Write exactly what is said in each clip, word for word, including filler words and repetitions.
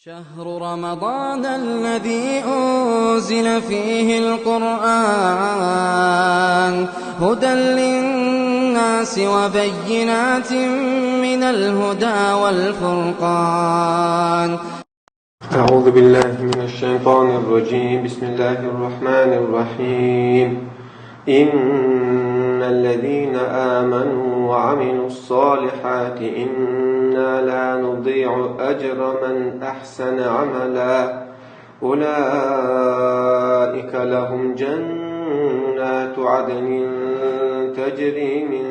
شهر رمضان الذي أنزل فيه القرآن هدى للناس وبينات من الهدى والفرقان. أعوذ بالله من الشيطان الرجيم. بسم الله الرحمن الرحيم. إن الذين آمنوا وعملوا الصالحات إنا لا نضيع أجر من أحسن عملا. أولئك لهم جنات عدن تجري من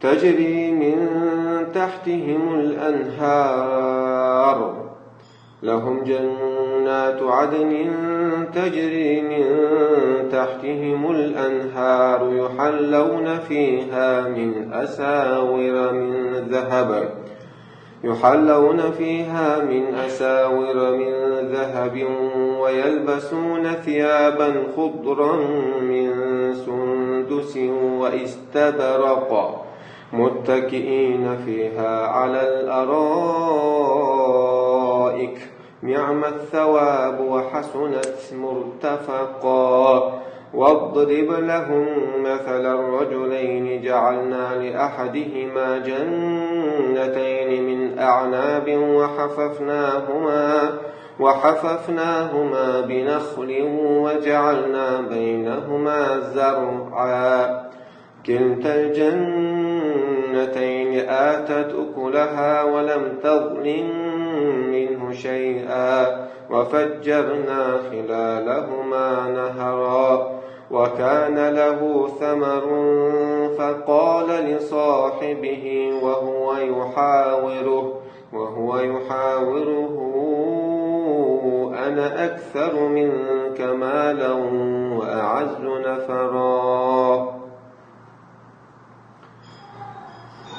تجري من تحتهم الأنهار. لهم جنات عدن تجري من تحتهم الأنهار يحلون فيها من أساور من ذهب يحلون فيها من أساور من ذهب ويلبسون ثيابا خضرا من سندس واستبرق متكئين فيها على الأرائك نعم الثواب وحسنت مرتفقا. واضرب لهم مثلا رجلين جعلنا لأحدهما جنتين من أعناب وحففناهما وحففناهما بنخل وجعلنا بينهما زرعا. كلتا الجنتين آتت أكلها ولم تظلم منه شيئا وفجرنا خلالهما نهرا وكان له ثمر فقال لصاحبه وهو يحاوره وهو يحاوره أنا أكثر منك مالا وأعز نفرا.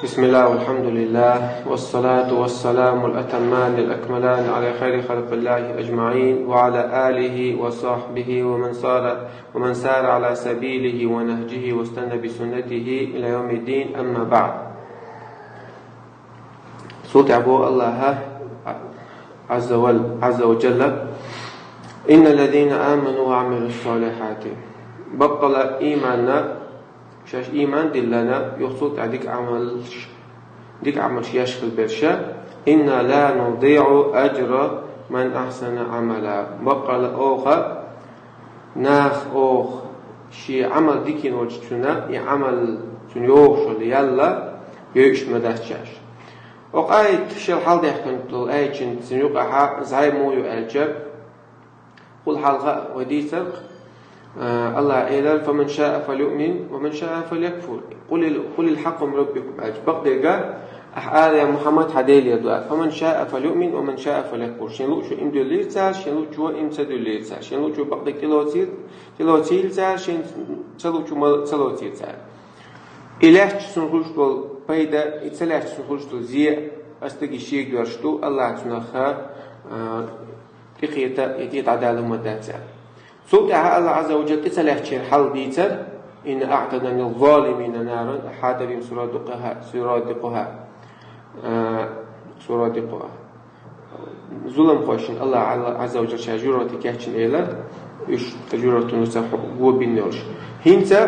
بسم الله والحمد لله والصلاة والسلام الأتمان الأكملان على خير خلق الله أجمعين وعلى آله وصحبه ومن سار ومن سار على سبيله ونهجه واستنى بسنته إلى يوم الدين. أما بعد. Султӏа бу Аллаха азза ва, азза ва джалла: إن الذين آمنوا وعملوا الصالحات. Баккъала иманна, шаьш иман диллана, юха цул тӏехьа дика амалш, дика амалш еш хила берша, إنا لا نضيع أجر من أحسن عملا. Баккъала оха наха оха ший амал дика йина волча цунна, и амал цунна йогӏуш йола ял йойуш ма дац шаьш. Оха аят шел хьалдаьккхина долу аятчун цун юкъахьа зӏе муха ю аьлча, хул хьалха вай дийцарх, а, Аллаха элира: فمن شاء فليؤمن ومن شاء فليكفر. قل ال-، قل الحق من ربكم аьлча, бакъдерг ахь ала, я Мухьаммад, хьан Делера ду аьлла. فمن شاء فليؤمن ومن شاء فليكفر. Шен луучо иман дуьллийла цара, шен луучо иман ца дуьллийла цара, шен луучо бакъдерг тӏелоцийла, тӏелоцийла цара, шен ца луучо ма ца лоцийла цара. И лаьтташ цунна хуьлуш долу пайда, и ца лаьтташ цунна хуьлуш долу зе а стаге шега доьрзуш ду, Аллаха цунах, а, тӏекхета, я тӏе дӏадала хӏума дац аьлла. Цул тӏаьхьа Аллаха азза ва джалла тӏе ца лаьттачеран хьал дийцар: إنا أعتدنا للظالمين نارا أحاط بهم سرادقها، سرادقها. А, сурдикъуха. Зуламхошна Аллаха, Аллаха азза ва джалла ша жуьгтий кечйина элира, уьш жуьгтийн юкъа гобийна йолуш. ХӀинца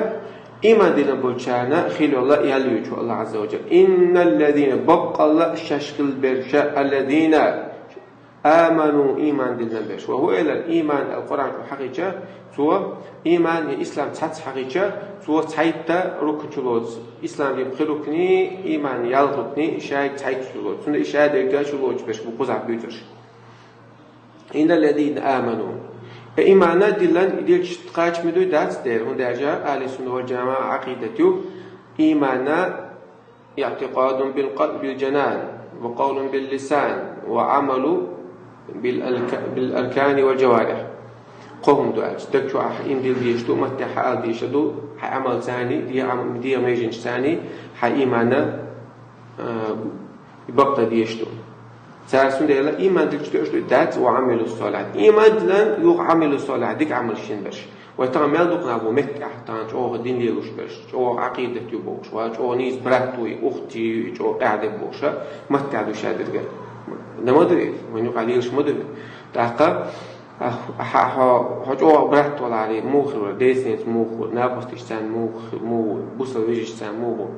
иман дина болчарна хила йолу ял йойту Аллаха азза ва джалла. إن الذين, баккъалла шаьш хила берш, الذين آمنوا, иман дина берш. Ва хӀу элира, иман ал-Къуръан чу хьахийча, цо иман я ислам цхьацца хьахийча, цо цхьайтта рукн чулоцу. Ислам дин пхи рукни, иман ялх рукни, и шайга цхьайтта чулоцу. Цунна и шадерга чулоцу берш бу кхузахь буьйцурш. إن الذين آمنوا. Э, имана диллан, и дилча кхача ма дуй дац дера, хӀунда аьлча ахьли сунна вал джамаӀа Ӏакъидат ю, имана اعتقاد بالقلب، بالجنان، وقول باللسان، وعمل بالألك-، بالأركان والجوارح. Кхо хӀума ду аьлча, даг чу ахь иман дилла дезаш ду, маттехь хьаала дезаш ду, хьан Ӏамал царний, дегӀан, дегӀан меженаш царний, хьан имана, а, бакъда дезаш ду. Цара цундела иман дилча тоьаш ду дац, وعملوا الصالحات. Иман дилан юха عملوا الصالحات, дика Ӏамалш йина берш. Вай тахана мел дукха нах бу меттахь, тахана чӀогӀа дин лелош берш, чӀогӀа Ӏакъидат ю бохуш, ва чӀогӀа нийса брат ву, и ухти ю, и чӀогӀа къаьхьа дерг бохуш, маттахь ду шадерг. Ма ма ду, вайна юкъахь лелаш ма ду. ТӀаккха, а, хьо, хьо, хьо чӀогӀа брат валаре, муха хир вара, децнеца муха вара, накъосташца муха, муха, бусалба вежаршца муха,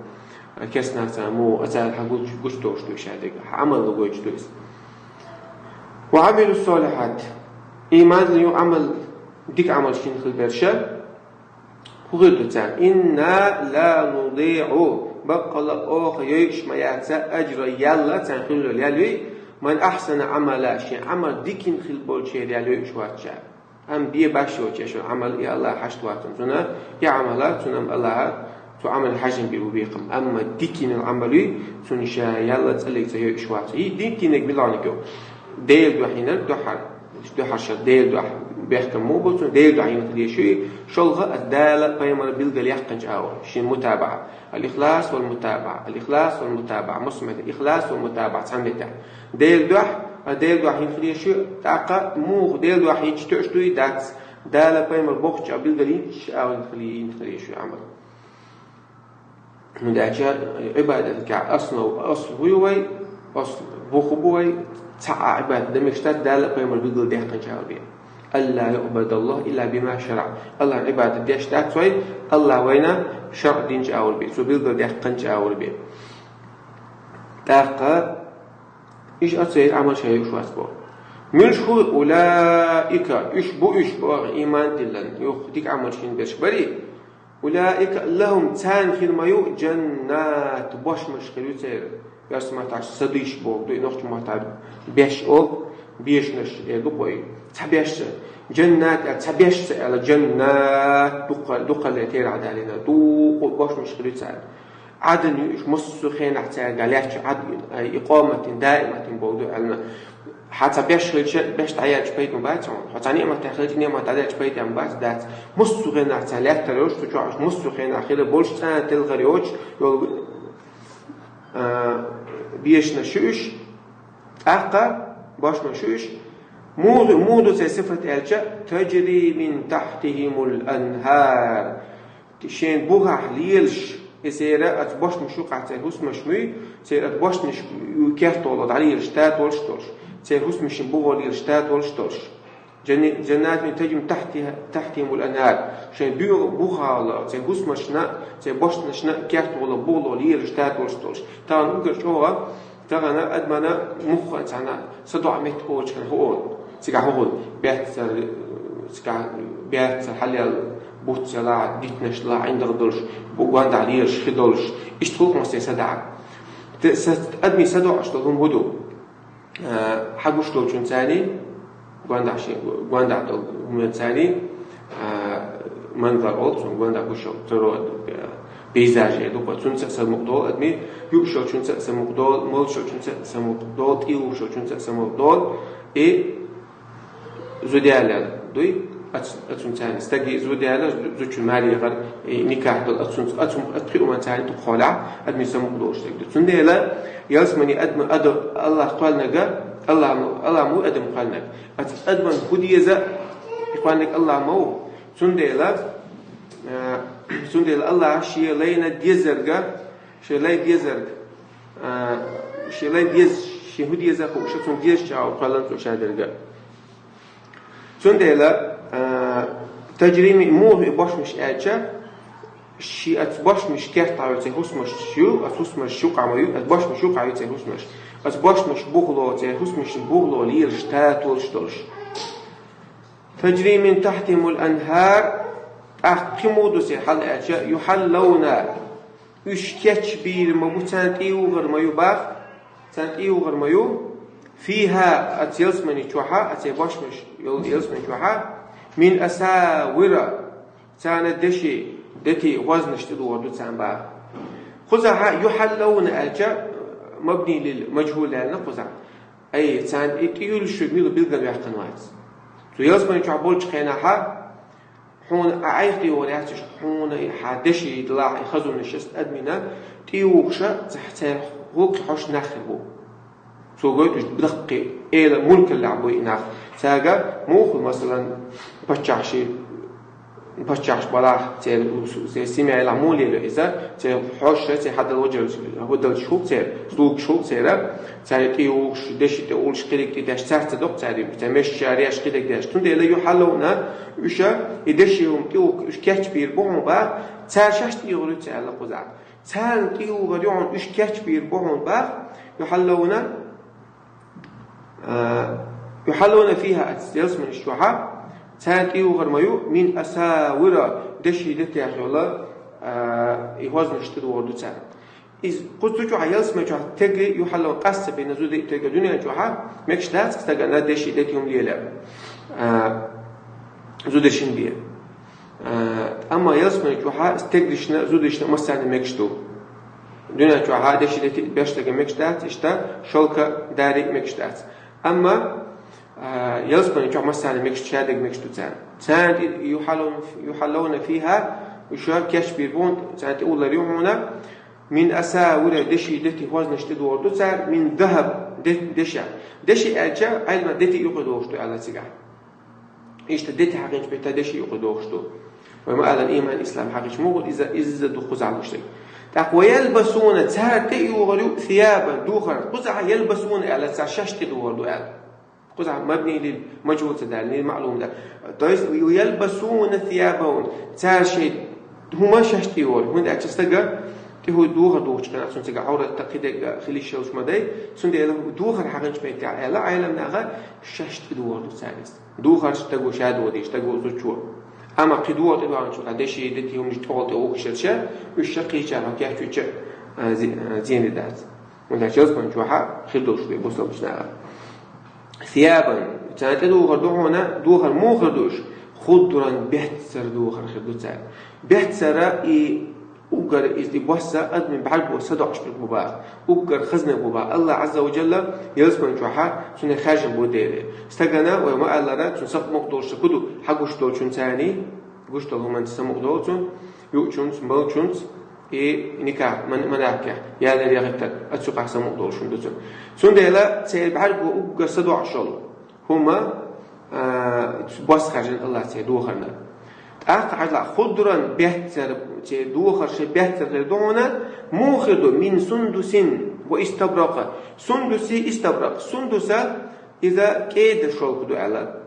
а, керстанашца муха, а цара хьа гуч-, гучудолуш ду ша дерг, хьан Ӏамал лугойтуш ду иза. Ва Ӏамилу солихьат. Иман ю Ӏамал, дика Ӏамал шин хила берша, хӀу хир ду царна? Инна ла нудиӀу, баккъала оха йойуш ма яц, аджра, ял, царна хилла ял юй, ман ахьсана Ӏамала, шен Ӏамал дикина хила болчеран ял йойуш вац ша. Амма бен баш йоцуш шун Ӏамал и Аллахьа хьашт вацун цунна, и Ӏамала цунна Аллахьа цу Ӏамал хьажин бир бу бекхам. Амма дикина Ӏамал юй, цунна ша ял цӀаллиг ца йойуш вац. И дикинарг мила хьаниг ю? Дела дуьхьа йинарг дуьхьал. Дуьхьал ша Дела дуьхьа бехкам муха бу цунна, Дела дуьхьа йина хила езаш ю, шолгӀа а Дала пайхамар билгал яьккхинчу агӀор, шен мутабаӀа. Ал-ихлас вал мутабаӀа, ал-ихлас вал мутабаӀа, муьлхха меттехь, ихлас вал мутабаӀа цхьана меттехь. Дела дуьхьа, а Дела дуьхьа йина хила езаш ю, тӀаккха муха Дела дуьхьа йинчу тоьаш дуй дац, Дала пайхамар бохучу а билгал йинчу а йина хила, йина хила езаш ю Ӏамал. ХӀунда аьлча Ӏибадатехь основа, асл бу вай, асл буху бу вай, цхьа а Ӏибадат дан мегаш дац Дала а пайхамар билгал даьккхинчу агӀор бен. Алла юӀбадаллаху илла бима шараӀа. Аллахьна Ӏибадат деш дац вай, Аллахьа вайна шарӀ динчу агӀор бен, цо билгал даьккхинчу агӀор бен. ТӀаккха иштта церан Ӏамал ша йойуш вац боху. Муьлш хӀу улаика, уьш бу уьш боху иман диллина, юха дика Ӏамал шин берш барий? Улаика лахӀум, царна хир ма ю, джаннат, бошмаш хир ю церан. Оьрсийн маттахь садиш боху ду, и нохчийн маттахь беш олу, бешнаш эр ду кхой. Цхьа беш ца, джаннат аьлла, цхьа беш ца аьлла, джаннат, дукха-, дукхалле терахь далийна, дукха бошмаш хир ю царна. Ӏадн ю уьш, массо а хенахь цаьрга лаьтташ Ӏадн, ай, икъоматин, даиматин боху ду аьлла. Хьан цхьа беш хилча, беш дӀаяьлча пайда ма бац хьуна. Хьо цхьа неӀматехь хилча, неӀмат дӀадаьлча пайда ма бац, дац. Массо а хенахь царна лаьттар йолуш, цу чохь массо а хенахь хир болуш, цӀена телхар йоцуш йолу, а, бешнаш ю уьш, тӀаккха бошмаш ю уьш. Муха, муха ду церан сифат аьлча, таджри мин тахьтихимул анхар. Шен бухахь лелаш, и церан оцу бошмаш юкъахь церан хӀусамаш муй, церан оцу бошмаш кертахула дӀалелаш татолаш долуш, церан хӀусамашна бухахула лелаш татолаш долуш. Джанни-, джаннатин таджри мин тахьти-, тахьтихимул анхар. Шен бу-, бухахула, церан хӀусамашна, церан бошмашна кертахула бухахула лелаш татолаш долуш. Тахана уггар чӀогӀа Тахана адамна муьлхха а цхьана садоӀу меттиг олучу хенахь хӀун олу? Цигахь хӀун хуьлу? Баьццара, цигахь баьццара хьалаелла, буц елахь, дитанаш лахь, ӀиндагӀ долуш, бу-, гондахь лелаш хи долуш, иштта хуьлу массо а садаӀа. Те-, са-, адамийн садоӀуш долу хӀума хӀун ду? А, хьан гуш долчун царний, гондахь шен, гондахь долу хӀуманца царний, а, мангал олу цунна, гондахь гуш йолу, царо, а, пейзаж эр ду-кх, цунца а самукъа долу адамийн, юуш йолчунца а самукъа долу, молуш йолчунца а самукъа долу, тӀе вухуш йолчунца а самукъа долу. И зуда ялар дуй, оц-, оцунца царний стаге зуда ялар, зудчун маре яхар, и никахь долу, оцунца, оцун, оцу пхи хӀуманца царний дукха хьолахь, адамийн самукъа долуш стаг ду. Цундела ялсамани адам, ада-, Аллахь кхоьллинарг, Аллахь ма-, Аллахь ма ву адам кхоьллинарг. Оцу адамна хӀун деза, и кхоьллинарг Аллахь ма ву. Цундела, а, цундела Аллахьа шен лайна дезарг, шен лай дезарг, а, шен лай дез-, шен хӀун деза хууш, цунна дезачу агӀор кхоьллина цо шадерг. Цундела, а, таджри мин, муха и бошмаш аьлча, ши оцу бошмаш кертахь ю церан хӀусамаш ю, оцу хӀусамаш юкъахь ма ю, оцу бошмаш юкъахь ю церан хӀусамаш. Оцу бошмаш бухало, церан хӀусамашна бухало лелаш татолаш долуш. Таджри мин тахьтихимул анхар, тӀаккха кхин муха ду церан хьал аьлча, юхьаллавна, уьш кечбийр ма бу, царна тӀе вухар ма ю бах, царна тӀе вухар ма ю, фихьа, оцу ялсамани чохьа, оцу бошмаш йолу ялсамани чохьа, мин асавира, царна деши, дети, гӀознаш тӀедогӀур ду царна бах. Кхузахьа юхьаллавна аьлча, мабни лил мажхӀул аьлла кхузахь. Ай, царна и тӀеюьллуш мила билгалваьккхина вац. Цу ялсамани чохь болчу хенахьа, хьуна а Ӏайха тӀейогӀур яц уьш, хьуна и хьан деши, и делахь, и хазонаш аса адамна тӀеюхуша, цхьа церан гӀуллакхе хьожуш нах хир бу. Цо гойту уьш даккхий, эла мулкаллехь бу и нах. Цаьрга муха, масалан, паччахь ши паччахьаш балахь, церан семьялахь муха лелайо иза, церан хьош, церан хьадал ваджал, хӀу далча хул церан, слугаш хул церан, царна тӀе юхуш, деши тӀе уллаш, кхидерг тӀе деш, царца доккху цара юкъе, церан мешаш, реш, кхидерг деш. Цундела юхьаллавна, уьш, и деши хӀума тӀе ухка, уьш кечбийр бу хьуна бах, цара шаьш тӀе юхур ю цара, аьлла кхузахь. Царна тӀе юхур ю хьуна, уьш кечбийр бу хьуна бах, юхьаллавна, а, юхьаллавна фиха, ялсаманаш чохь, царна тӀе юхур ма ю, мин асавира, деши детех йолу, а, и хӀознаш тӀе духур ду царна. Иза кху цу чохь ялсамани чохь тегли юхьаллавна къаста бина зуда тегли дуьнен чохь, мегаш дац стагана деши дети хӀума лелар. А, зудашин бен. А, амма ялсамани чохь стеглашна, зудашна массарна мегаш ду. Дуьнен чохь деши дети беш дага мегаш дац, иштта шелка дари мегаш дац. Амма, а, ялсамани чохь массарна мегаш, шадерг мегаш ду царна. Царна тӀе юхьаллавна, юхьаллавна фиха, уьш кечбийр бу хьуна, царна тӀе уллар ю хьуна, мин асавира, деши дети хӀознаш тӀе духур ду цара, мин захаб, де-, деша. Деши аьлча, Ӏилман дети юкъе дохуш ду аьлла цигахь. Иштта дети хьахийча бетта деши юкъе дохуш ду. Вай ма-аллара, иман, ислам хьахийча муха иза, иза ду кхузахь гуш дерг. ТӀаккха ва ялбасуна, цара тӀе а юхур ю, сиябан, духар. Кхузахь ялбасуна аьлла, цара шаьш тӀе духур ду аьлла. Кхузахь мабни лил маджхул ца далийна, маълум дац. То есть, ва ялбасуна сиябахум, цара шайн хӀума шаьш тӀе юхур ю. ХӀунда аьлча стага тӀе хӀу духар духучу хенахь, цунна цига Ӏаврат кхидерг хила йиш йолуш ма дай. Цундела духар хьахийча бетта аьлла, Ӏилман наха шаьш тӀе духур ду цара иза. Духарш стаго ша доху дийша, стаго зудчо. Амма кхин духар тӀе дохучу хенахь, деши дети хӀуманаш тӀехула тӀе ухуш йолча, уьш ша кхечархьа кечвича, а, зе-, а, зене дац. ХӀунда аьлча ялсамани чохь хир долуш ду бусалбачу наха. Сиябан, царна тӀе духур ду хьуна, духар муха хир ду уьш? Худран, беццара духар хир ду царна. Беццара и уггар иза и босса адамийн бӀаьрго садоӀуш берг бу баха. Уггар хазна бу баха. Аллах Азза ва Джалла ялсамани чохь цунна хаьржина бу дела. Стагана, вай ма-аллара, цунна самукъа долуш ду, хьагуш долчунна царний, гуш долу хӀуманца самукъа долу цунна, юучунца, балчунца, и никахь, ман-, манакехь, ялар яхийтар, аццукъахь самукъа долуш хӀума ду цунна. Цундела церан бӀаьрго уггар садоӀуш йолу хӀума, а, бос хаьржина Аллах церан духарна. ТӀаккха хьажал, худран, беццара, церан духар шайн беццара хир ду хьуна, муха хир ду, мин сундусин ва истабракъ. Сундуси истабракъ. Сундуса иза кӀеда шелка ду аьлла.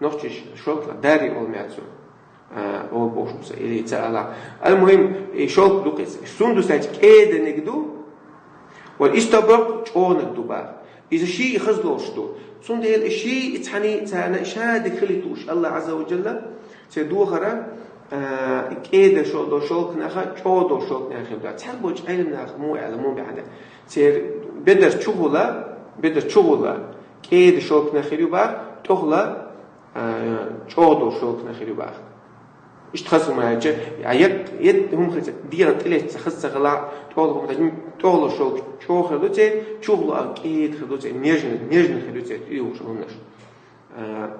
Нохчийша шелка дари олу меца. А, олу бохуш бу сан, или ца ала. Ал-мухим, и шелка ду кхица. Сундус аьлча кӀеданиг ду, вал истабракъ чӀогӀаниг ду баха. Иза ший и хазлолуш ду. Цундела и ший и цхьаний царна шадерг хилийта лууш Аллах Азза ва Джалла, церан духара, а, кӀеда шо-, долу шелканаха, чӀогӀа долу шелканаха хир ду. Цхьаболчу Ӏилманаха муха аьлла, муха баьхьна. Церан бедар чухула, бедар чухула, кӀеда шелкана хир ю баха, тӀехула, а, чӀогӀа долу шелкана хир ю баха. Иштта хаза хӀума аьлча, а, ет, ет хӀума хаза, дегӀан тӀелетта хаза ца хила, тӀехула хӀума хаза, тӀехула шелка чӀогӀа хир ду церан, чухула а кӀеда хир ду церан, нежна, нежна хир ю церан, тӀе йогӀуш хӀуманаш. А,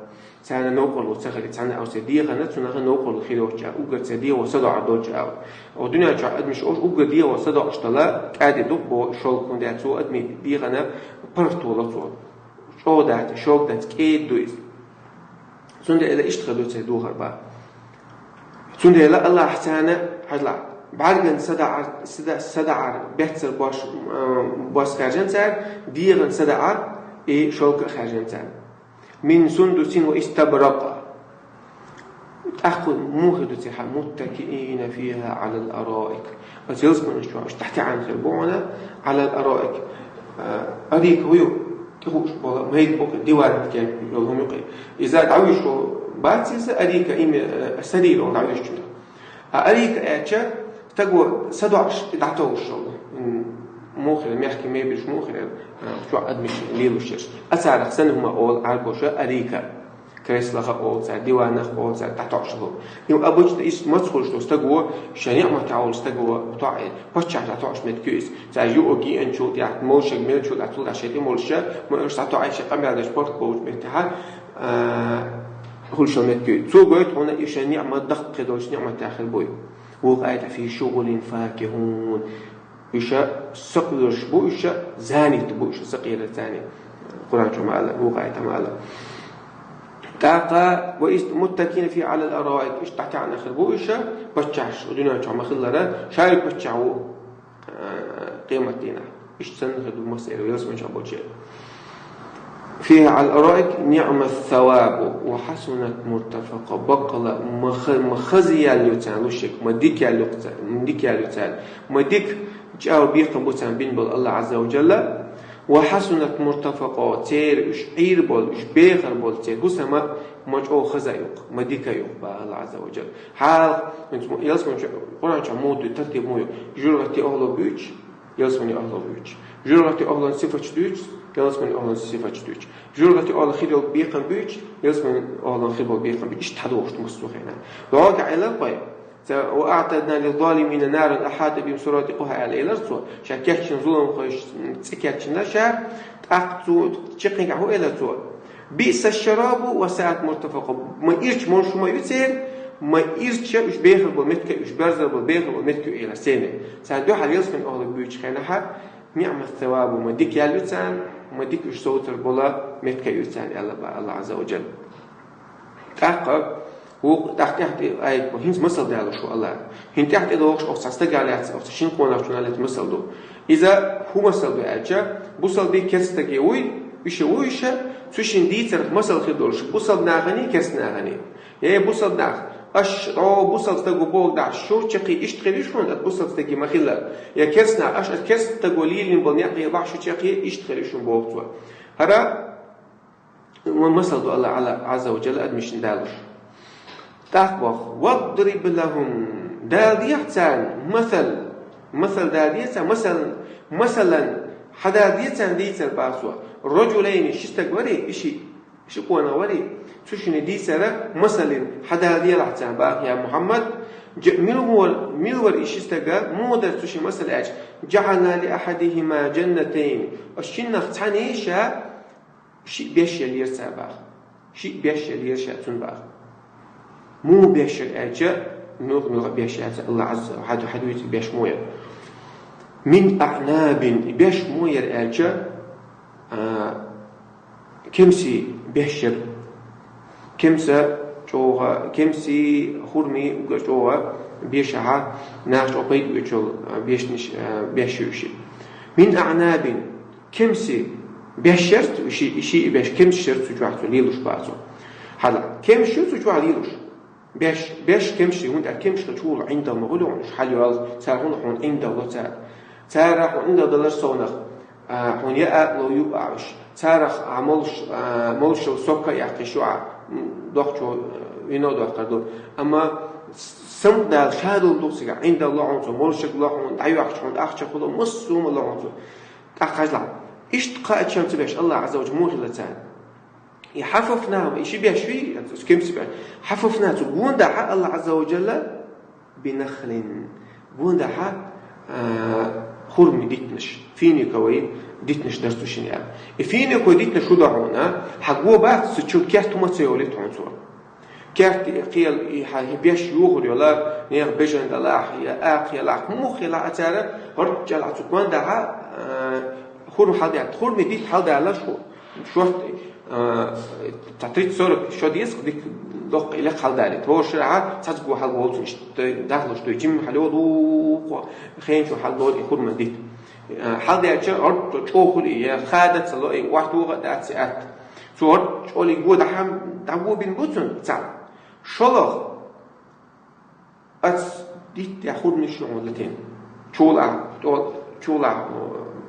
царна новкъарло ца хилийта, цхьана а оцу дегӀана, цунах новкъарло хир йоцучу, уггар церан дегӀо садоӀур долчу а. О, дуьнен чохь адамаш ош уггар дегӀо садоӀуш дала, тӀаьде дукха бо шелка, хӀунда аьлча цо адамийн дегӀана паргӀато ло цо. ЧӀогӀа дац, шелка дац, кӀеда ду иза. Цундела иштта хир ду церан духар баха. Цундела Аллах царна, хьажал, бӀаьрган садаӀар, сада-, садаӀар, беццара бош-, а, бос хаьржина царна, дегӀан садаӀар, и шелка а хаьржина царна. Мин сундусин ва истабракъ. ТӀаккха муха хир ду церан хьал? Муттакиина фиха Ӏалал араик. Оцу ялсаманаш чохь уьш дӀатаьӀна хир бу хьуна, Ӏалал араик. А, арика хӀун ю? ТӀехууш болу, майда бу-кх, диван кеп йолу хӀума ю-кх. Иза дӀавуьжуш волу бац иза, арика, имя, а, сарира олу дӀавуьжучунна. А арика аьлча, стаго садоӀуш дӀатовш йолу. М, муха хир, мягкий мебелаш муха хир, а, чохь адамаш лелош ерш. А царах санна хӀума олу Ӏарбоша арика. Креслах олу цара, диванах олу цара, дӀатовш йолу. И обычно иштта маца хуьлуш долу стаго, шен ниӀматехь волу стаго тоӀе, паччахь дӀатовш меттиг ю иза. Цара юург йиъначул тӀаьхьа, молшаг мелчул тӀаьхьа, цул тӀаьхьа шен тӀе молуш, ма уьш дӀатоӀе, шен къамел деш паргӀат болчу меттехь, а, хуьлуш йолу меттиг ю. Цо гойту хьуна и шен ниӀмат даккхий долчу ниӀматех хир буй. Вукху аятехь фи шугулин факихун. Уьш сакъоьруш бу, уьш занят бу, уьш сакъерар царна. Къуръан чу ма-аллара, вукху аятехь ма-аллара. ТӀаккха ومتكئين فيها على الأرائك, иштта дӀатаьӀна хир бу уьш, паччахьаш, дуьнен чохь ма-хиллара, ша паччахь ву, а, къематдийнахь. Иштта санна хир ду массеран ялсамани чохь болчеран. فيها على الأرائك نعم الثواب وحسنت مرتفقا. Баккъала ма ха-, ма хаза ял ю царна луш ерг, ма дика ял ю царна, ма дика ял ю царна, ма дика чӀогӀа бекхам бу царна бина болу АллахӀ Ӏазза ва Джалла. وحسنت مرتفقا, церан уьш Ӏийр болу, уьш бехар болу церан хӀусам ма чӀогӀа хаза ю-кх, ма дика ю-кх, боху АллахӀ Ӏазза ва Джалла. Хьалха, хӀинца мо-, ялсамани чу-, Къуръан чохь муха дуьйцу, тартиб муха ю: жуьргӀатин охӀла буьйцуш, ялсаманин охӀла буьйцуш, жуьргӀатин охӀлан сифаташ дуьйцуш, ялсаманин охӀлан сифаташ дуьйцуш, жуьргӀатин охӀлан хир йолу бекхам буьйцуш, ялсаманин охӀлан хир болу бекхам буьйцуш, иштта хьадохуш ду массо а хенахь. ДӀогахь Ӏелла кхой, ца-, وأعتدنا للظالمين نارا أحاط بهم سرادقها аьлла элира цо. Ша кечйина зуламхойн цӀе кечйина ша, тӀаккха цу чаккхенгахь хӀун элира цо? بئس الشراب وساءت مرتفقا. Ма ирча молуш хӀума ю церан, ма ирча уьш бехар болу меттиг, уьш берзар болу бехар болу меттиг ю элира церан. Царна дуьхьал ялсаманин охӀла буьйцучу хенахь, نعم الثواب, ма дика ял ю царна, ма дика уьш совцар болу меттиг ю царна аьлла боху АллахӀ Ӏазза ва Джалла. ТӀаккха вукху, тӀаккха тӀаьхьа тӀе аят бу, хӀинца масал далош ву АллахӀ. ХӀинца тӀаьхьа тӀедогӀуш оха цхьа стага лаьцна, оха цхьа шина къонахчунна лаьцна масал ду. Иза хӀун масал ду аьлча, бусалби керста стаге вуй, уьш а вуй уьш, цу шинна дийцарх масал хир долуш, бусалба наханий, керста наханий. Э, бусалба нах, аша, о, бусалба стага боху дахь, шу чаккхе иштта хир ю шуна, ат бусалба стаге ма-хиллара. Я керста нах, аша ат керста стага лелийна болу некъ лелахь, шу чаккхе иштта хир ю шуна боху цо. ХӀара Ван масал ду АллахӀ Ӏазза ва Джалла адамашна далош. ТӀаккха боху: واضرب لهم, дала дехьа царна, масал, масал дала де царна, масал, масалан, хьадала де царна дийцар боху цо. رجلين, ши стаг варий, и ши, ши къонах варий, цу шинна дийцара масалан, хьадала делахь царна боху, я Мухьаммад, джа-, мила вара, мила вара и ши стага, муха дара цу шинна масал аьлча, جعلنا لأحدهما جنتين, оцу шиннах цхьанна ша шиъ беш еллера цара боху. Шиъ беш еллера ша цунна боху. Муха беш яра аьлча, муьлха-муьлха беш яра цара, АллахӀ Ӏазза, хьад-, хьадуьйцу беш муха яра. من أعناب, и беш муха яра аьлча, а, кемсийн беш яра. Кемса чӀогӀа, кемсийн, хурмийн уггар чӀогӀа бешахьа, наха чӀогӀа пайда оьцуш йолу, а, бешнаш, а, беш ю шиъ. من أعناب, кемсийн беш яра цу, и ши-, и шиъ беш кемсаш яра цу чохь цо лелош боху цо. Хьала, кемсаш ю цу чохь лелош. Беш, беш кемсаш ю, хӀунда аьлча кемсаш хилча чула Ӏиндал ма хуьлу хьуна, уьш хьалайолу, цара хӀунда хьуна Ӏиндал ло цара. Цара хьуна Ӏиндал даларш совнах, а, хьуна я акъало ю а уьш. Царах а молуш, а, молуш йолу сок а яккхийш ю а, м, дохчо, а, вино доккхур ду. Амма с-, самукъадала шадолу ду цигахь, Ӏиндал ло хьуна цо, молушаг ло хьуна, дӀайоьхча хьуна ахча хуьлу, массо а хӀума ло хьуна цо. ТӀаккха хьажал, иштта кхаччалц беш АллахӀ Ӏазза ва Джалла муха хилла царна. И хьафафна, и ши беш вий, кемсийн беш. Хьафафна, цу гондахьа АллахӀ Ӏазза ва Джалла بنخل, гондахьа, а, хурми дитнаш, финиковый дитнаш дара цу шинна аьлла. И финиковый дитнаш хӀун до хьуна, хьан го бац, цу чу керт хӀума ца йолуьйту хьуна цо. Керт и кхел, и хьан, и беш юхур йола, нехан бежан далахь, я акха ялахь, муха ялахь а цара, хӀорд чӀалахь цу гондахьа, а, хурма хьалдаьлла, хурми дитт хьалдалаш хӀу. Шорт, а, цхьа тридцать сорок шо деза, дика доккха и лекха хьалдалийта. ХӀора шарахьа цхьацца го хьалволцуш, дай дахлуш дуй, жимма хьалйолу, хенчо хьалдолу и хурма дитт. А, хьалдаьлча, гӀорта чӀогӀа хуьлу и, я хада ца ло и, охьатоха а дац и атта. Цу гӀорта чӀоле го дахьа, дӀагобина бу цунна цхьаъ. ШолгӀа, Ац дитт тӀехь хурмаш ю хьуна латийна. Чулахь, тӀо-, чулахь,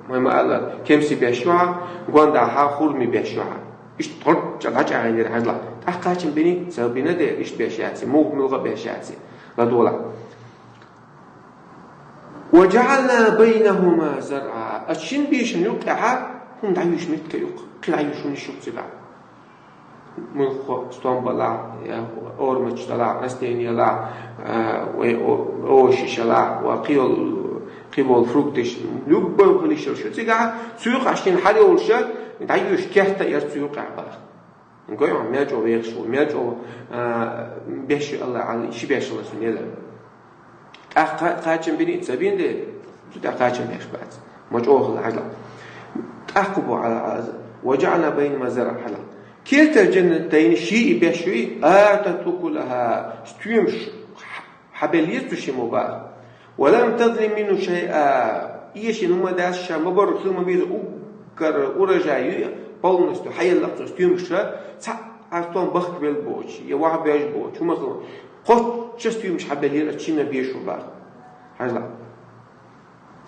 вай ма аьлла, кемсийн беш ю хьан, гондахьа хурмийн беш ю хьан. Иштта тхьорчча дӀачӀагӀийнера хьажалахь. ТӀаккха кхачам бини, ца бина де, иштта беш яций, муха муьлха беш яций. ЛадогӀалахь. وجعلنا بينهما زرعا. Ац шин бийшина юккъехьа хӀума дӀаюьйш меттиг ю-кх, кхин дӀаюьйш хӀуманаш ю-кх цигахь. Муьлхха стом балахь, я орматаш далахь, растениелахь, а, вай о-, овощаш ялахь, ва кхин йолу, кхин болу фрукташ, любой хуьлуш йолуш ю цигахь, цу юкъахь шина хьалайолуш, дӀаюьйш керта а яра цу юкъехь балахь. Гой хьуна, мел чӀогӀа вехаш ву, мел чӀогӀа, а, беш ю АллахӀ, ши беш ю АллахӀ цунна елла. ТӀаккха кхачам бини, ца бина де, цу тӀе кхачам беш бац. Ма чӀогӀа хила хьажалахь. ТӀаккха бу хьала, хьала, وجعلنا بينهما زرعا хьала. كلتا الجنتين, ший и беш юй, آتت أكلها, стоьмаш хьабеллера цу шимма бах. ولم تظلم منه شيئا, эшийна хӀума дац ша, ма барра хила ма беза уггар урожай юй, полностью хьаелла цо стоьмаш, цхьа а стом бахкабелла боцуш, е ваха беш боцуш, хӀума хила. Кхоччуш стоьмаш хьабеллера цу шинна бешо бах. Хьажал.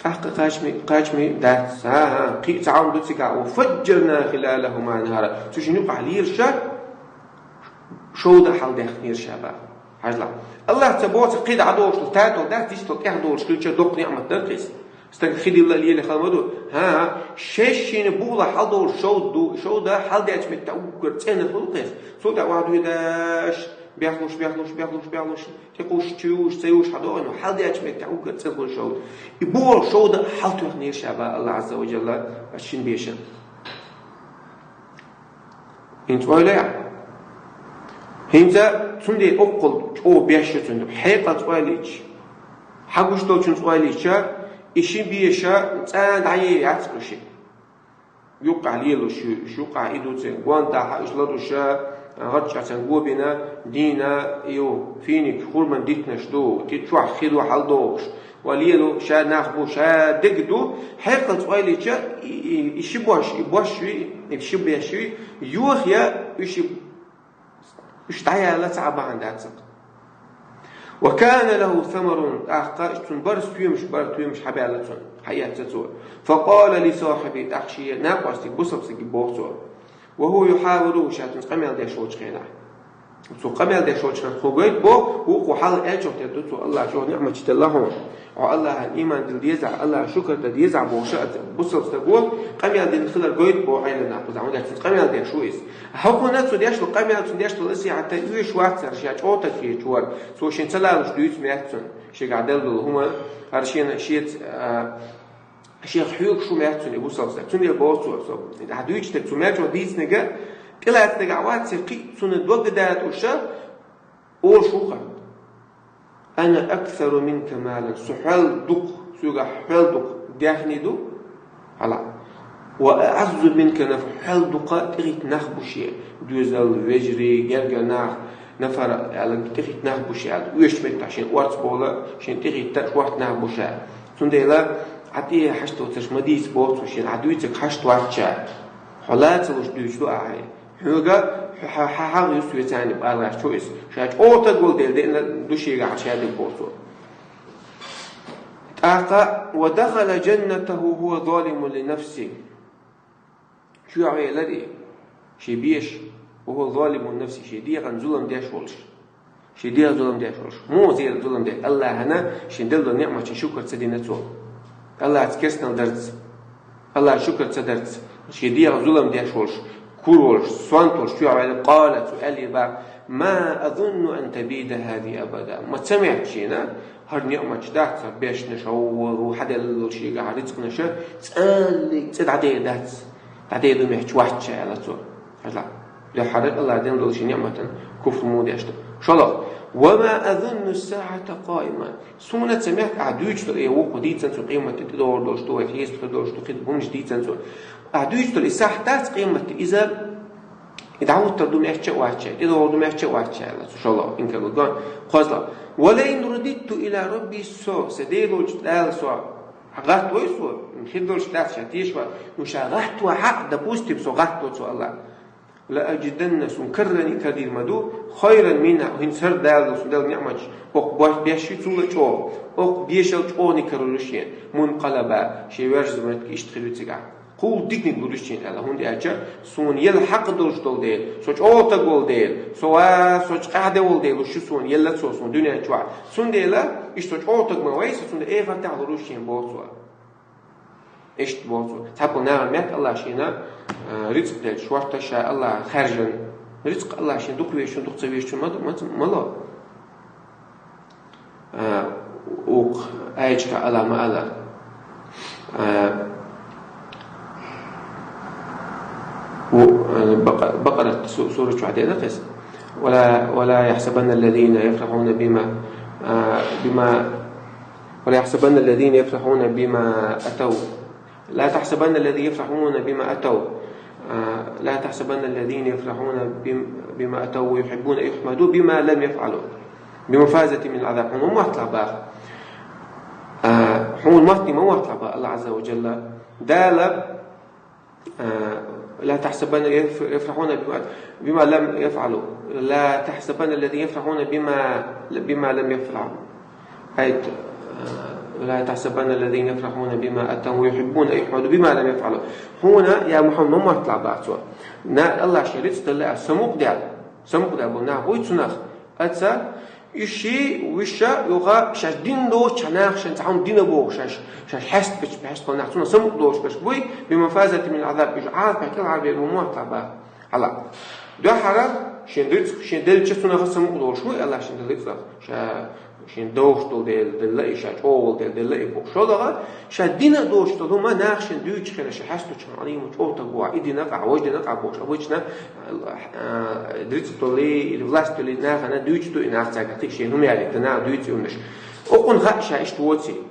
ТӀаккха кхачаме, кхачаме дац. ХӀа-хӀа, кхин а цхьа хӀума ду цигахь. وفجرنا خلالهما نهرا. Цу шинна юкъахь лелаш шовда хьалдаьхнера ша бах. Хьажал. АллахӀ ца боцург кхин дӀадолуш ду, тӀехьа долуш хилча доккха ниӀмат дар-кх иза. Стаг хи дилла леле хала ма ду. ХӀа-хӀа, шаьш шина бугӀалахь хьалдолуш шовда ду, шовда хьалдаьча меттехь уггар цӀена хуьлу-кх иза. Цул тӀаьхьа охьадуьйдаш, бехлуш, бехлуш, бехлуш, бехлуш, тӀекхуьуш, чуюш, ца юш хьадоагӀа, хьалдаьча меттехь уггар цӀена хуьлу шовда. И бугӀалахь шовда хьалтоьхнера ша бах АллахӀ Ӏазза ва Жалла, аш шин бешан. ХӀинца ойла яхь. ХӀинца цундела оккхул чӀогӀа беш ю цуьнан, хьекъалца ойла йича. Хьагуш долчунца ойла йича, и ши беша цӀа дӀаер яц уьш. Юккъахь лелаш ю, уьш юккъахь и ду церан, гонда хьа уьш ларуша, гӀаччӀа церан го бина, дийна, ю, финик, хурман дитнаш ду, ти чохь хи ду хьалдохуш, ва лело ша нах бу, ша дег ду, хьекъалца ойла йича, и, и, и ши бош, и бош юй, и ши беш юй, йохаян уьш и Уьш дӀаяла цхьа а бахьана дац-кх. وكان له ثمر, тӀаккха цуьнан бара стоьмаш, бара стоьмаш хьабаьлла цунна, хьаэцна цо. فقال لصاحبه, тӀаккха шен накъостига, бусалба стага боху цо. وهو يحاوره, ша цуьнца къамел деш волчу хенахь. Цо къамел деш волчу хенахь, кхо гойту боху, вукхо хьалха аьллачух тера ду цо, АллахӀа чӀогӀа ниӀматаш делла хьуна. Хьо АллахӀана ийман дилла дезахь, АллахӀан шукар дан дезахь бохуш, бусалба стага къамел дина хилар гойту боху Ӏелам наха, кхузахь, хӀунда аьлча цуьнца къамел деш ву иза. ХӀокхунна цо деш долу къамел, цо деш долу насихьат оьшуш вац хӀара, ша чӀогӀа стаг хеташ вара. Цо шен ца лалуш дуьйцу моьтту цунна, шегахь делла долу хӀума, хӀара шена, шеца, а, шех хьоьгуш ву моьтту цунна и бусалба стаг. Цундела боху цо, со, ахь дуьйцуш дерг, цо мел чӀогӀа дийцинарг, тӀелаьцнарг ахь вац, церан кхин а цунна дог даьтта уьш, олуш ву-кх: أنا أكثر منك مالا, со хьол дукха, соьгахь хьол дукха даьхни ду, хьала. وأعز منك نفرا, хьол дукха тӀехӀитта нах бу шен, доьзал, вежарий, гергара нах, نفرا аьлла, тӀехӀитта нах бу шен, аьлла, оьшучу меттехь шен орца бовла, шен тӀехӀитта шортта нах бу ша. Цундела, ахь тӀе хьашт доцурш ма дийца боху цо шена, ахь дуьйцург хьашт вац ша. Хьо ла ца луш дуьйцуш ду ахь. Хьоьга хьо-, хьан, хьан хьагӀ ю соьца, бала гӀерташ ву иза. Ша чӀогӀа стаг волу дела деана ду шегахь ша дерг боху цо. ТӀаккха: ودخل جنته وهو ظالم لنفسه. Чоьхьа велира и, шен беша, وهو ظالم لنفسه, шен дегӀан зулам деш волуш. Шен дегӀан зулам деш волуш. Муха зера зулам деш? АллахӀана шен делла ниӀматан шукар ца дина цо. АллахӀаца керстанал дарца, АллахӀан шукар ца дарца, шен дегӀан зулам деш волуш, кур волуш, сонта волуш чоьхьа ваьлла, قال, цо аьллера бах: ما أظن أن تبيد هذه أبدا. Ма ца моьтту шена, хӀара ниӀматаш дац, хӀара бешнаш, хӀара хьаделла шегахь рицкъанаш, цӀаллиг цӀа дӀадер дац. ДӀадер ду моьттуш вац ша, аьлла цо. Хьажал, дуьххьара АллахӀа денна долу шен ниӀматан куфр муха деш ду. ШолгӀа: وما أظن الساعة قائمة. Суна ца моьтту ахь дуьйцуш долу, э, вукхо дийцина цо къематде тӀедогӀур долуш ду, вай хьесап хир долуш ду, кхин хӀуманаш дийцина цо. Ахь дуьйцуш долу и сахьт дац къематде, иза и дӀахӀуттур ду моьттуш а вац ша, тӀедогӀур ду моьттуш а вац ша, аьлла цо, шолгӀа, инкарло ду. КхозлагӀа: ولئن رددت إلى ربي, со, сан Дела волчу Дала со гӀаттавой со, хир долуш дац ша, тешаш вац, ну ша гӀаттавахь а, допустим, со гӀаттаво цо, АллахӀ. لأجدن, суна карарний карадийр ма ду, خيرا منها, хӀинца хӀара Дала суна делла ниӀматаш, окху беш, беш ю цул а чӀогӀа, окху бешал чӀогӀаний карор ю шена, منقلبا, шен вежарий заманатка иштта хир ю цигахь. Кхул диканиг лур ю шена, аьлла, хӀунда аьлча суна елла хьакъ долуш долу дела, со чӀогӀа стаг волу дела, со ва, со чу къаьхьа де волу дела луш ю суна, елла цо суна дуьнен чохь. Цундела, иштта со чӀогӀа стаг ма вай со, цундела эхартахь лур ю шена, боху цо. Иштта боху цо. Цхьаболу нахана моьтту АллахӀа шена, а, рицкъ делча, шортта ша АллахӀа хаьржина. Рицкъ АллахӀа шена дукха везачунна, дукха ца везачунна ма, ма, ма ло. А, укх аятехь ала ма ала. А, у, а, Бакъа-, Бакъарат су-, сура чохь деана кхеза. ولا، ولا يحسبن الذين يفرحون بما، а, بما، ولا يحسبن الذين يفرحون بما أتوا. لا تحسبن الذين يفرحون بما أتوا، آه، لا تحسبن الذين يفرحون بم-، بما أتوا ويحبون أن يحمدوا بما لم يفعلوا بمفازة من العذاب. Хьуна ма мотталахь боху. А, хьуна маттий ма мотталахь боху Аллах Азза ва Джалла. Дала, а, لا تحسبن يف-، يفرحون بما، بما لم يفعلوا. لا تحسبن الذين يفرحون بما، بما لم يفعلوا. Айт, а, لا تحسبن الذين يفرحون بما أتوا ويحبون أن يحمدوا بما لم يفعلوا. Хьуна, я Мухьаммад, ма мотталахь боху цо. На, Аллах шен рицкъ делла, самукъадаьлла. Самукъадаьлла бу нах буй цунах. Аца, и ши, вуьша, юха, шаьш дина доцуш нах шен цхьа хӀума дина боху шаьш, шаьш хьаьстабечу, хьаьстабечу нах, цунах самукъа долуш берш буй, بمفازة من العذاب, уьш Ӏазапехь кӀелхьарбер бу ма мотталахь боху. Хьала. Дуьххьара, шен рицкъ, шен деллача цунах самукъа долуш вуй, Аллах шен делла рицкъах. Ша, шен довш долу дела делла и, ша чӀогӀа волу дела делла и боху. ШолгӀа, ша дина доцуш долу хӀума нах шен дуьйцучу хенахь, ша хьаьстачу хенахь, Ӏалима чӀогӀа таг ву, и дина къа, вай дина къа бохуш. Обычно, а, а, рицкъ долий, или власть долий, нахана дуьйцуш ду и нах цаьрга кхин шен хӀума ялийта, нах дуьйцу и хӀуманаш. Окхунна хаьа ша иштта воций.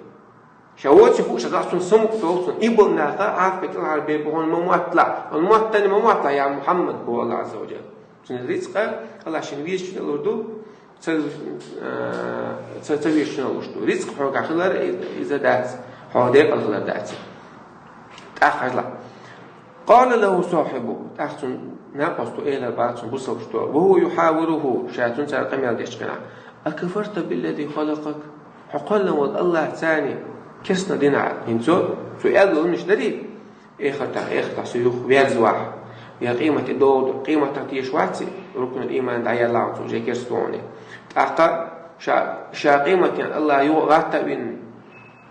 Ша воций хууш, ша цунна самукъа долу, цунна и болу наха Ӏазапе кӀелхьарбе бу хьуна ма мотталахь. Хьуна моттане ма мотталахь, я Мухьаммад, боху Аллах Азза ва Джалла. Цуьнан рицкъа Аллах шен везачунна лур ду, ца, а, ца, ца везачунна луш ду. Рицкъ хьоьгахь хилар и-, иза дац, хьо декъала хилар дац. ТӀаккха хьажал. قال له صاحبه, тӀаккха цуьнан накъосто элира боху цуьнан бусалба стага, وهو يحاوره, ша цуьнца къамел дечу хенахь: أكفرت بالذي خلقك؟ Хьо кхоьллина волу Аллах царна керстал дина хьо? ХӀинца цо, цо аьлла долу хӀуманаш дарий? Эхартахь, эхартахь со юха верзавахь, я къематде догӀу, къематах теша вац и, рукнул иман дӀаелла хьуна цо, уже керста ву хьуна. ТӀаккха ша, ша къематдийнахь Аллах юха гӀатта а вина,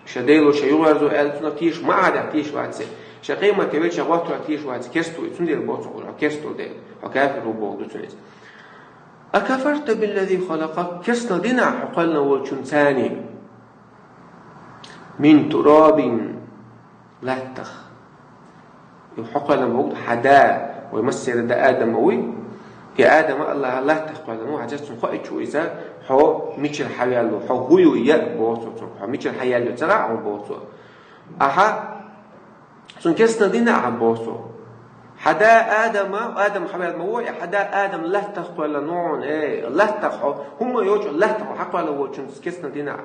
ша Дело, ша юхаверзо аьлла, цунах теша ма Ӏа дехь теша вац и. Ша къематде велча гӀоттарах теша вац и, керста ву и, цундела боху цо хьуна, хьо керста ву дела, хьо кафир ву боху ду цуьнан иза. أكفرت بالذي خلقك؟ Керстал дина хьо кхоьллина волчунна царна? من تراب, латтах. И хьо кхоьллина боху хьан да, вай массеран да Адам вуй. И Адам Аллаха латтах кхоьллина ву, хьажал цунна хоуьйтуш ву иза, хьо мичара хьаваьлла ву, хьо хӀун ю, я боху цо цунга, хьо мичара хьаелла ю ца хаьа хьуна боху цо. Ахьа цунна керстал дина ахьа боху цо. Хьан да Адама, Адам хьаваьлла ма ву, и хьан да Адам латтах кхоьллина ву хьуна, э, латтах хьо, хӀумма йоцуш латтах хьо хьакхоьллина волчунна керстал дина ахьа.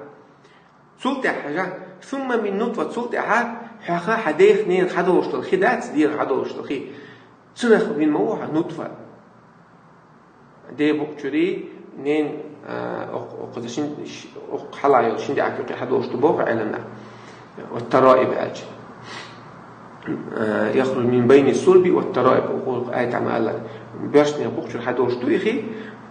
Цул тӀаьхьа хьажа, ثم من نطفة, цул тӀаьхьа хьоьха хьан дех ненан хьадолуш долу хи дац, дегӀан хьадолуш долу хи. Цунах вина ма ву хьан нутфа. ДегӀан букъ чуьра ненан, а, окх-, окхуза шин-, ш-, окх хьалха йолу шина даьӀахк юкъе хьадолуш ду боху Ӏеламнаха. والترائب аьлча. А, يخرج من بين الصلب والترائب, окху аятехь ма-аллара. Боьршнех букъ чуьра хьадолуш ду и хи,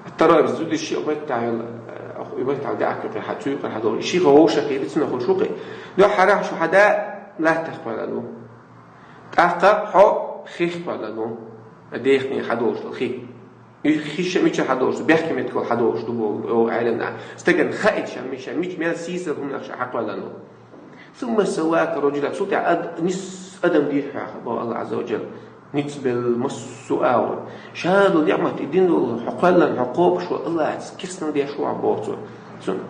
الترائب, зудчуьра ши баттахь йолу, а, окх и баттахь даьӀахк юкъе хьа-, цу юкъара хьадолуш. И ши хьо вовшах хи ду, цунах хуьлуш ву кхин. Дуьххьара шу хьан да латтах кхоьллина ву. ТӀаккха хьо хих кхоьллина ву, дех ненан хьадолуш долу хи. И хи ша мичара хьадолуш ду, бехке меттигал хьадолуш ду боху, боху Ӏеламнаха. Стагана хаийта ша, ми-, ша мича мел сийсара хӀуманах ша хьакхоьллина ву. ثم سواك رجلا, цул тӀаьхьа ад-, нис адам дийр хьоьга, боху Аллах Азза ва Джалла. Ницкъ белла массо а агӀор. Ша долу ниӀмат и дина долу, хьо кхоьллина, хьо кхобуш ву Аллахьца, керстал деш ву хьо боху цо. Цунна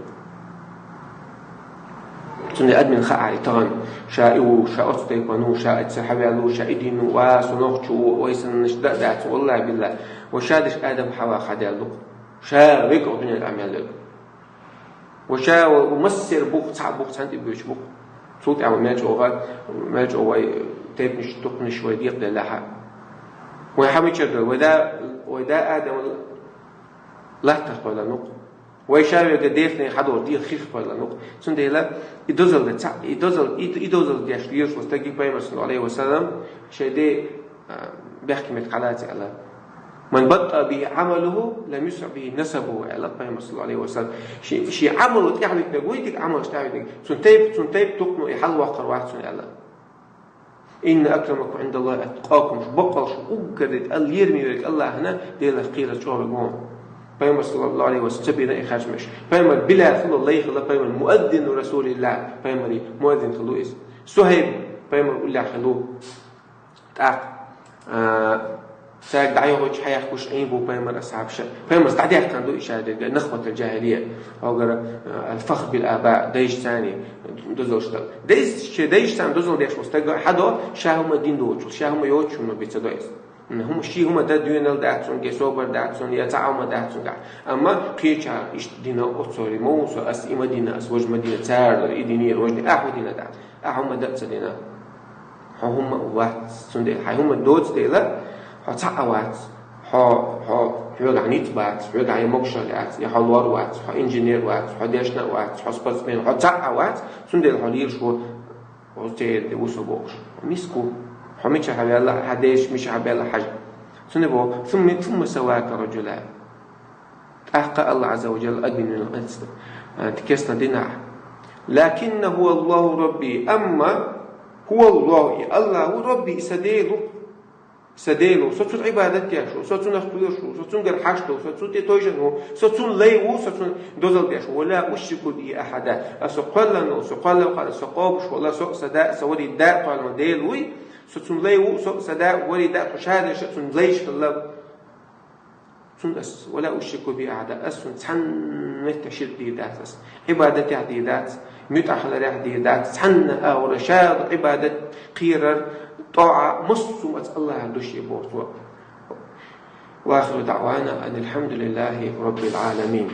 Цундела адамна хаьа и тахана, ша и ву, ша оцу тайпана ву, ша оццул хьаваьлла ву, ша и дина ву, ва со нохчо ву, вай санна иштта да а дац, валлахӀи-биллахӀи, вай ша деш Адам-Хьава хьадаьлла ду-кх. Ша вега дуьнен тӀехь мел верг. Вай ша ву массеран бух, цхьаъ бух, цхьаьна тӀе боьдуш бух. Цул тӀаьхьа вай мел чӀогӀа, мел чӀогӀа вай тайпанаш, тукханаш вай декъаделлехь а. Вай хьан мичара ду? Вай да, вай да Адам латтах кхоьллина ву-кх. Вай ша вега дех ненан хьадолуш, дех хих кхоьллина ву-кх. Цундела и дозалла ца, и дозалла, и, и дозалла деш везаш волу стаг, пайхамар, саллаллаху Ӏалайхи ва саллам, шайн ден, а, бехке меттиг хьалаца аьлла: من بطأ به عمله لم يسرع به نسبه, аьлла пайхамар, саллаллаху Ӏалайхи ва саллам. Ши-, шен Ӏамало тӀаьхьавитинарг вуй, дика Ӏамалш тӀаьхьавитинарг, цуьнан тайпа, цуьнан тайпа тукхано и хьалаваккхар вац цуьнан аьлла. إن أكرمكم عند الله أتقاكم, баккъалла шух уггар дика лераме верг Аллахьна, Делах кхерар чӀогӀа верг ву. Пайхамар, саллаллаху Ӏалайхи ва саллам, ца бина и харжамаш. Пайхамар Билал хилла, лай хилла, пайхамар مؤذن رسول الله, пайхамаран муаззин хилла иза. Сухьайб пайхамаран уллехь хилла. ТӀаккха, а, цаьрга дӀайохуьйтуш хьаяхкаш Ӏийна бу пайхамаран асхьабаш. Пайхамарца дӀадаьккхина ду и ша дерг, نخبة الجاهلية. Хьогара, а, الفخر بالآباء, дайшца дозаллаш дар. Дайша, шен дайшца дозалла деш волу стаг хьадо, ша хӀума дина доцуш, ша хӀума йоцуш хӀума бен ца до иза. ХӀума ши хӀума да, доьнал дац цунга, собар дац цунга, я цхьа хӀума дац цунга. Амма кхеча иштта дина оццоре ма ву со, ас и ма дина, ас важа ма дина, цара и динера, важа дина, ахьа дина дац. Ахьа хӀума да ца дина. Хьо хӀума вац, цундела хьай хӀума доцу дела, хьо цхьа а вац, хьо, хьо, хьоьгахь ницкъ бац, хьоьгахь я могушалла яц, я хьо лор вац, хьо инженер вац, хьо дешна а вац, хьо спортсмен, хьо цхьа а вац, цундела хьо лелаш ву, хьо церан де ву со бохуш. Хьо миска ву. Хьо мичахь ваьлла, хьан дешаш мичахь баьлла хьажа. Цундела боху, ثم، ثم سوى رجلا. ТӀаккха Аллах Азза ва Джалла агвинвина кхетта, а, кестна динахь. لكن هو الله ربي، амма هو الله، и Аллах ву Рабби, и сан Дела ву. Сан Дела ву, со цунна Ӏибадат деш ву, со цунах кхоьруш ву, со цуьнгара хьашт ву, со цунна тӀе тойжан ву, со цунна лай ву, со цунна дозалла деш ву. ولا أشرك به أحدا. Аса кхоьллина ву, со кхоьллина ву, со къобуш ву, со а сан да, сан вари да кхоьллина Дела вуй, со цунна лай ву, со а сан да, вари да, тхо ша деш а цунна лайш хилла. Цунна ас, ولا أشرك به أحدا, ас цунна цхьанна метта ширк дийр дац ас. Ӏибадатехь дийр дац, муьтӀахь хиларехь дийр дац, цхьанна агӀора ша Ӏибадат, кхерар, тӀоӀа, массо а маца Аллахьа ду шен боху цо. وآخر دعوانا أن الحمد لله رب العالمين.